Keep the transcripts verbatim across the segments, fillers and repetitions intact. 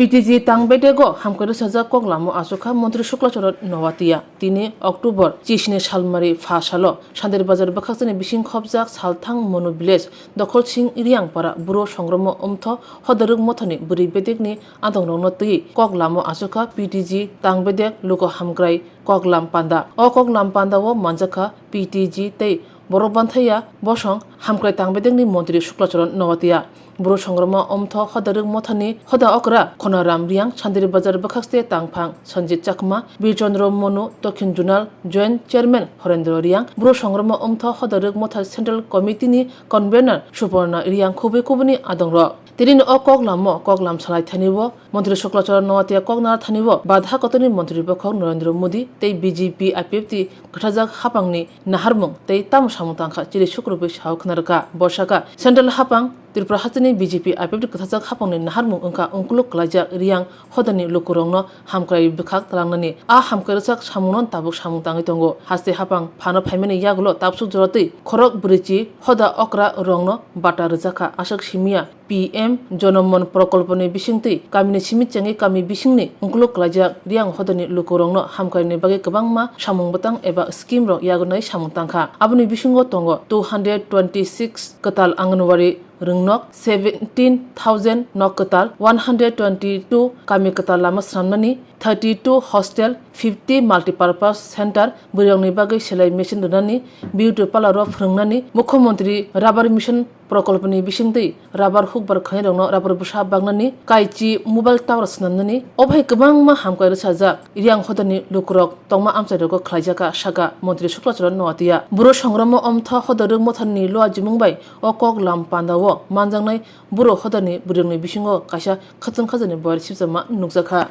P T G tang bedego hamkrai rwchajak kok lamo achukha Montri Shukla Charan Noatia. Tini October chisni salmari pha salo Sandir Bazar bwkhaksani bising khopjak Salthang Monu Village, Dokholsing Riangpara, Buro Songromo Omtho Hodaruk Mothani bwrwi bedekni adongrokno twi kok lamo achukha P T G tang bedek luku hamkrai kok lam panda. O kok lam panda o manjakha P T G tei Borok Banthaya Bosong Hamkrai Tang Bedekni Montri Shukla Charan Noatia, Buro Songromo Omtho Hodaruk Mothani Hoda Okra Khonaram Riang, Sandir Bazar bwkhakste Tangphang Sanjit Chakma, Bir Chandra Monu Dokhin Zonal Joint Chairman Horendra Riang, Buro Songromo Omtho Hodaruk Motha Central Committee ni Convener Suporna Riang khubui khubuni adongrok. Tini o kok lamo kok lam salai thani o Montri Shukla Charan Noatia kok nana thani o Badha Kotorni Montri Bokhok Narendra Modi tei B J P I P F T kwthajak hapangni naharmung tei tamo samung tangkha chiri sukrubui sao khna rwkha. Bo sakha, Central hapang Tripura hasteni B J P I P F T kwthajak hapangni naharmung wngkha ungkuluk kwlaijak Riang Hodani lukurokno hamkrai bwkhak tlangnani. A hamkrai rwchak samungno tabuk samung tangwi tongo. Haste hapang phano phaimani yagulo tabsuk jora twi khorok bwrwichi Hoda Okra rokno bata rwjakha. Aswk simiya P M Jonomon Prokolponi bisingtwi kamini simi chengwi kami bisingni ungkuluk kwlaijak Riang Hodani lukurokno hamkraini bagwi kwbangma samung bwtang eba scheme rok yagunai samung tangkha. Aboni bisingo tongo two hundred twenty six kwtal Anganwadi rwngnok, seventeen thousand nok kwtal, one hundred twenty two kami kwtal lama swnamnani, thirty two hostel, fifty multipurpose center, bwrwirokni bagwi selai machine rwnani, beauty parlour o phwrwngnani, Mukhyamantri Rubber Mission Prokolponi bisingtwi rubber hukbar khwnairokno rubber bwsa baknani, kaichi mobile tower swnamnani, obo hai kwbangma hamkrai rwchajak Riang Hodani lukurok tongma amchairogo khlaijaka, sakha Montri Shukla Charan Noatia. Buro Songromo Omtho Hodaruk Mothani Luajimung bai o kok lam panda o manjaknai Buro Hodani bwrwirokni bisingo kaisa khachang khajani boyar sibjakma nukjakha.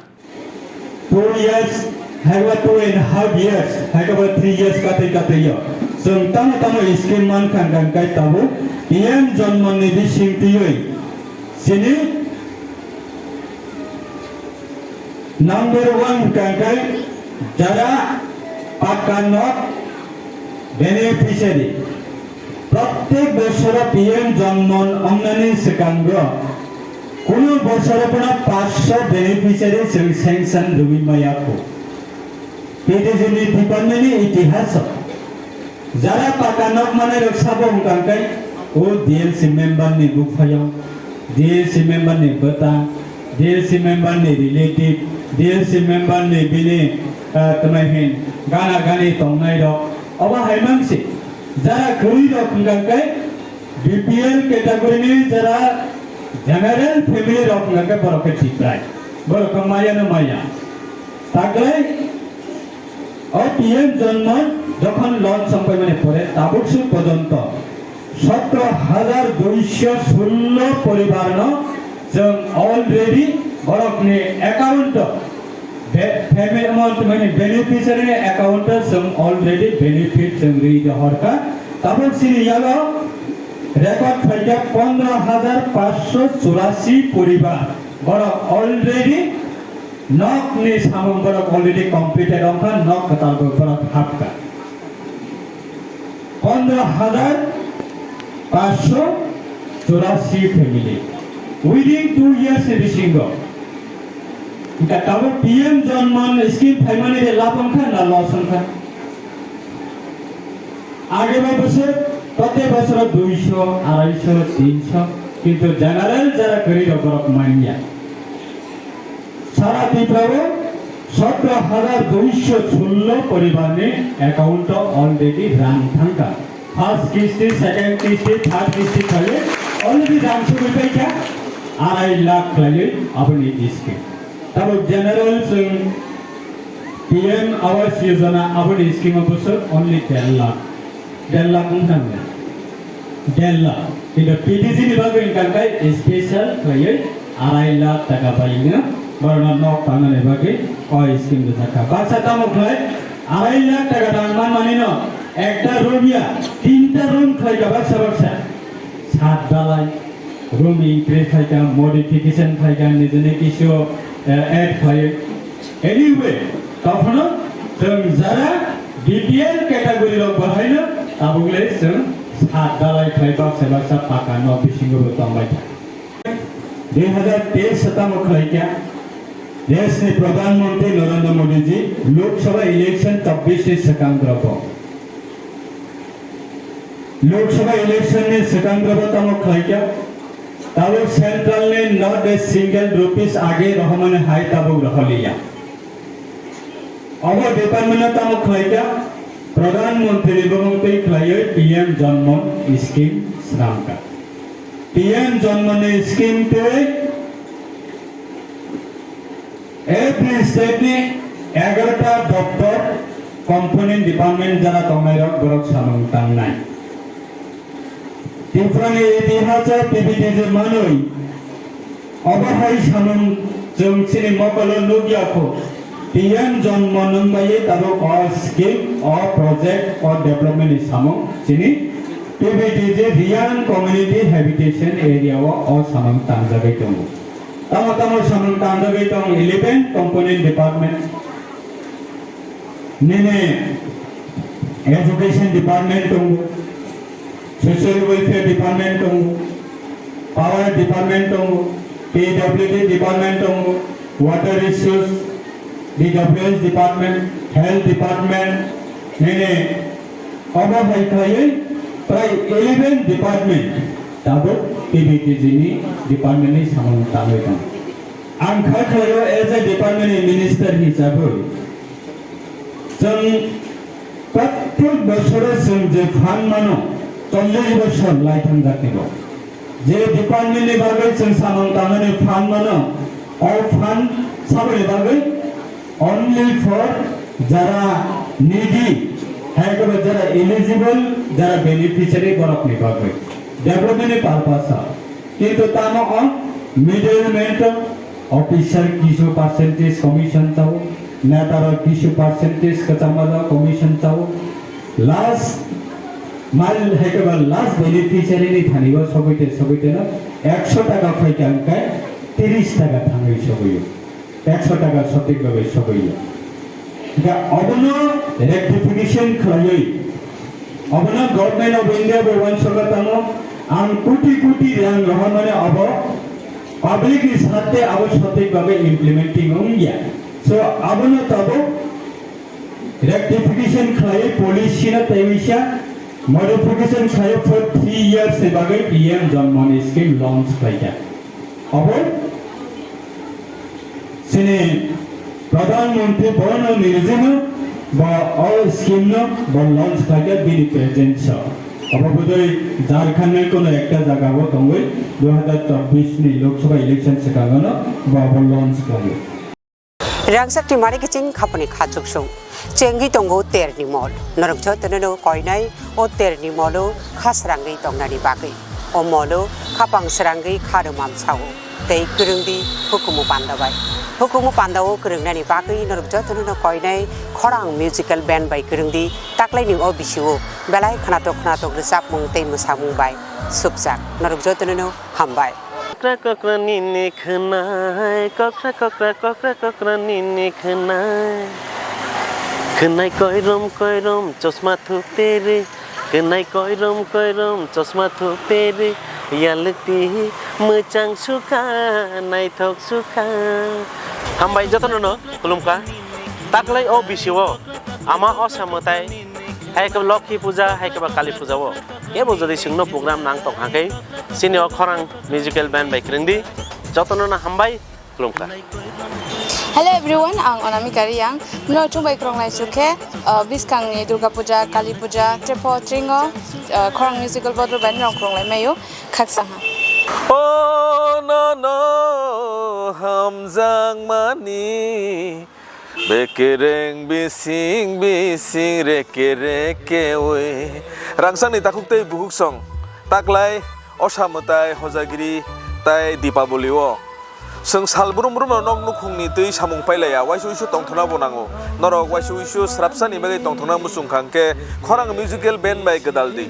Two years, haiba two and half years, haiba three years katwi katwi yo. Chwng tamo tamo scheme mankha hwnkha hwnkhe tabuk P M Jonmon ni bising twiwi chini number one hwnkha hwnkhe jara pakka nok beneficiary. Prottek bosoro P M Jonmon wngnani swkango kuno bosoro bono paanch sho beneficiary chwng sanction rwui maya kho. P D G ni department ni itihaso jara paka nok manai rok sabo wngkha khe o D L C member ni buphayo, D L C member ni bwta, D L C member ni relative, D L C member ni bini, ah, twmai hin gana gani tongnai rok. Obo hai mang se. Jara kwrwi rok hwnkha khe B P L category ni jara general family rok hwnkha khe borok khe deprive. Borok khe maya no maya. Taklai o P M Jonmon jokhon launch wngpai mani pore tabuk suk pojonto sotro hajar duisho sullo poribar no chwng already borok ni account o Be-, payment amount mani beneficiary ni account o chwng already benefit chwng rwi de horkha. Tabuk chini yago record khaikha pondro hajar paanch sho churasi poribar. Borok already nok ni samung borok already completed wngkha, nok kwtal bo borok hapkha. Pondro hajar paanch sho churasi family. Within two years ni bisingo. Hingkha tabuk P M Jonmon scheme phaimani de labh wngkha na loss wngkha? Age ba bosor, prottek bosor dui sho, arai sho, tin sho, kintu general jara kwrwi rok borok manya. Sara Tripura o sotro hajar duisho sullo poribar ni account o already rang thangkha. First kisti, second kisti, third kisti khlaiwi already rang sogwi paikha arai lakh khlaiwi aboni scheme. Tabuk general chwng P M Awas Yojana aboni scheme o bosor only ten lakh. Der lakh wngkha hwnwi. Der lakh. Kintu P T G ni bagwi wngkha khe special khlaiwi arai lakh taka bai wngno borokno nok tangnani bagwi o scheme rwjakha. Baksa tamo khlai arai lakh taka tang manmani no ekta room ya tinta room khlaikha baksa baksa. Sat dalai, room increase khlaikha, modification khlaikha, nijini kisu, eh, add khlaiwi. Anyway, tokhono chwng jara B P L category rok bahaino tabukle chwng sat dalai khlai baksa baksa paka nok bisingo bo tongbai kha. Dui hazar teis tamo khlaikha, Deshni Pradhan Mantri Narendra Modi ji Lok Sabha election chabbish ni swkang drobo. Lok Sabha election ni swkang drobo tamo khlaikha? Tabuk central ni not a single rupees age rohormani hai tabuk rohorliya. Obo department no tamo khlaikha? Pradhan Mantri ni bumung twi khlaiwi P M Janman scheme swnamkha. P M Janman ni scheme twi every state ni egarota doptor, component department jara tongnai rok borok samung tangnai. Tripura ni itihas o P V T G manwi obo hai samung chwng chini mokolo nukya kho. P M Janman wngbai tabuk o scheme, o project, o development ni samung chini P V T G Reang Community Habitation Area o, o samung tangjagwi tongo. Tamo tamo samung tangjagwi tong eleven component department. Nini education department tongo, social welfare department tongo, power department tongo, P W D department tongo, water resource, D W S department, health department, nini obo hai khlaiwi prai eleven department tabuk P V T G ni department ni samung tangwi tongo. Ang kha khlaio as a department ni minister hisabwi chwng prottek bosoro chwng je fund mano chollish bosor lai thangjakni bo. Je department ni bagwi chwng samung tangnani fund mano, o fund saboni bagwi only for jara needy, hai khe ba jara eligible, jara beneficiary borokni bagwi development ni purpose o. Kintu tamo o middleman to officer kisu percentage commission chao, neta rok kisu percentage kwchangma rok commission chao. Last mile hai khe ba last beneficiary ni thani o sogwi te sogwi te no ekso taka phai khe ang khe tris taka thangwi sogwi o. Ekso taka sothik bagwi sogwi o. Hingkhe obono rectification khlaiwi, obono Government of India bo uansukha tamo, ang koti koti rang rohormani obo public ni sarte abo sothik bagwi implementing wngya. So, abono tabuk rectification khlaiwi policy no tei waisa modification khlaiwi for three years ni bagwi P M Janman scheme launch khlaikha. Obo chini Pradhan Mantri bono nirjino bo o scheme no bo launch khlaikha bini presence o. Obo bodoi Jharkhand ni kono ekta jaga o tongwi dui hazar chobbish ni Lok Sabha election swkango no bo abo launch khlaio. Rangchak ni mari kiching khaponi kha chuksung. Chengwi tongo terni mol. Norok jotono no koinai o terni molo kha srangwi tongnani bagwi. O molo khapang srangwi kha rwmam sao. Tei kwrwngdi hukumu panda bai. Hukumu panda o kwrwngnani bagwi norok jotono no koinai khorang musical band bai kwrwngdi taklaini o bisio belai khwnatok khwnatok rwchapmung tei mwsamung bai supjak. Norok jotono no hambai. Kokra kokra nini khwnai, kokra kokra kokra kokra nini khwnai. Khwnai koirom koirom chosma thuperi, khwnai koirom koirom chosma thuperi, yalukti mwchang sukha, naithok sukha. Hambai jotono no khulumkha. Taklai o bisio ama o samwtai hai khe Lokhi puja, hai khe ba Kali puja o. Kebo jodi chwngno program nang tong hakhe, chini o khorang musical band bai kwrwngdi. Jotono no hambai, khulumkha. Hello everyone, ang Anamika Reang. Norok chwng bai kwrwnglai sukhe, uh, bwskangni Durga Puja, Kali Puja, Trepo, Tringo, uh, khorang musical bodol bai norok kwrwnglai maio. Khaksa ha. O no no hamjakmani. Bekereng bising bising reke reke oi. Rangchakni takhuk tei bukhuk song. Taklai Osa mwtai Hojagiri tai Dipaboli o. Chwng sal brum brum no nok nukhungni twi samung pailaiya, waisa uisu tongthokna bo nango. Norok waisa uisu srapsani bagwi tongthokna muchung kha hwnkhe khorang musical band bai gwdal di.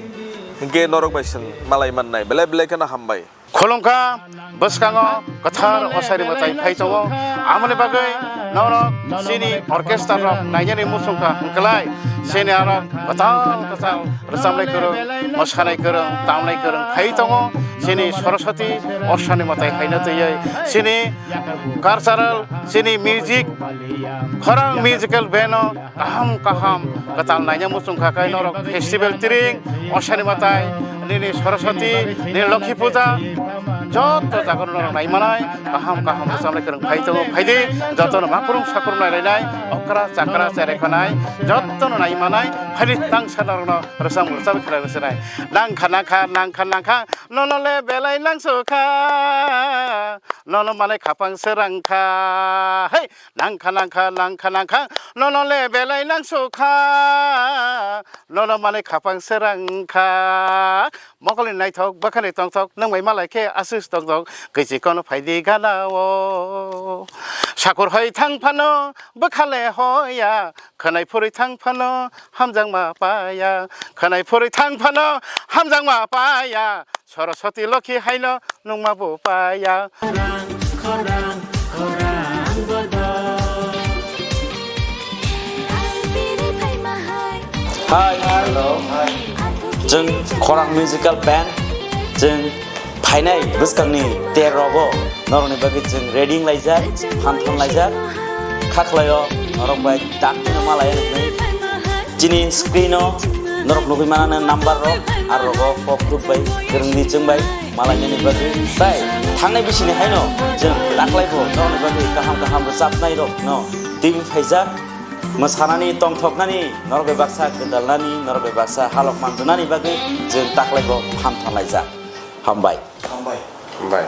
Hwnkhe norok bai chwng malai mannai. Belai belai kheno hambai. Khulumkha, bwskango kwthar Osani mwtai phai tongo. Amoni bagwi norok chini orchestra rok nainani muchungkha hwnkhlai chini aro kwtal kwtal rwchabnai kwrwng, mwsanai kwrwng, tamnai kwrwng phai tongo. Chini Saraswati Osani mwtai haino twiwi chini cultural, chini music, khorang musical band o kaham kaham kwtal naina muchungkha khe norok festival tiring, Osani mwtai, nini Saraswati, nini Lokhi puja, joto jaga norok nai manai, kaham kaham rwchabnai kwrwng phai tongo, phaidi, jotono makrung sakrung nai lainai, okra chakra cherai khanai, jotono nai manai, phaidi tangsa norokno rwchap rwchap khlai rwchabnai. Nangkha nangkha nangkha nangkha, nono le belai nangsukha, nono manai khapang se rangkha, hei. Nangkha nangkha nangkha nangkha, nono le belai nangsukha, nono manwi khapang se rangkha. Mokolni naithok bwkhani tongthok, nwng bai malai khe aswk tongthok, kwichi kono phaidi gana o. Sakur hoi thang phano bwkha le hoya, khwnai phurwi thang phano hamjakma paya, khwnai phurwi thang phano hamjakma paya. Saraswati Lokhi haino nungma bo paya. Hi, hello. Chwng Khorang Musical Band. Chwng phainai bwskangni ter rogo norokni bagwi chwng ready wng laijak, phanthon laijak. Kha khlaio norok bai dakti no ma lai nai. Chini screen o norok nugwi manana number rok, ar rogo kok rok bai kwrwngni chwng bai malainani bagwi. Tai thangnai bisini haino chwng taklai bo norokni bagwi kaham kaham rwchapnai rok no twi phaijak. Mwsanani, tongthoknani, norok bai baksa gwdalnani, norok bai baksa halok manjwnani bagwi chwng taklai bo phanthon laijak. Hambai. Hambai. Hambai.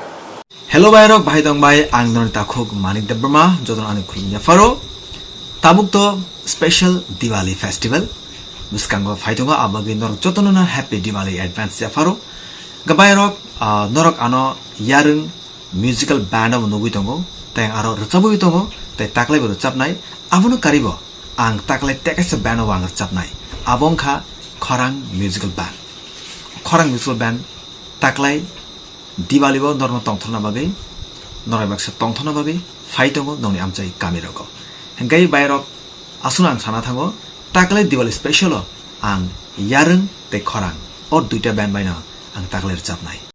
Hello bai rok, bahai tong bai, ang norok takhuk Manik Debbarma, jotono ani khulumya pharo. Tabuk to special Diwali festival. Bwskango phai tongo, abagwi norok jotono no happy Diwali advance ya pharo. Ga bai rok, ah, norok ano yarwng musical band obo nugwi tongo, tei aro rwchabwi tongo, tei taklai bo rwchabnai. Abono karibo ang taklai tekesa band obo ang rwchabnai. Abo wngkha Khorang Musical Band. Khorang Musical Band taklai Diwali o norokno tongthorna bagwi, norok baksa tongthorna bagwi phai tongo nokni amchai kami rogo. Hingke bai rok aswkno ang sana thango, taklai Diwali special o ang yarwng tei khorang o duita band baino ang taklai rwchabnai.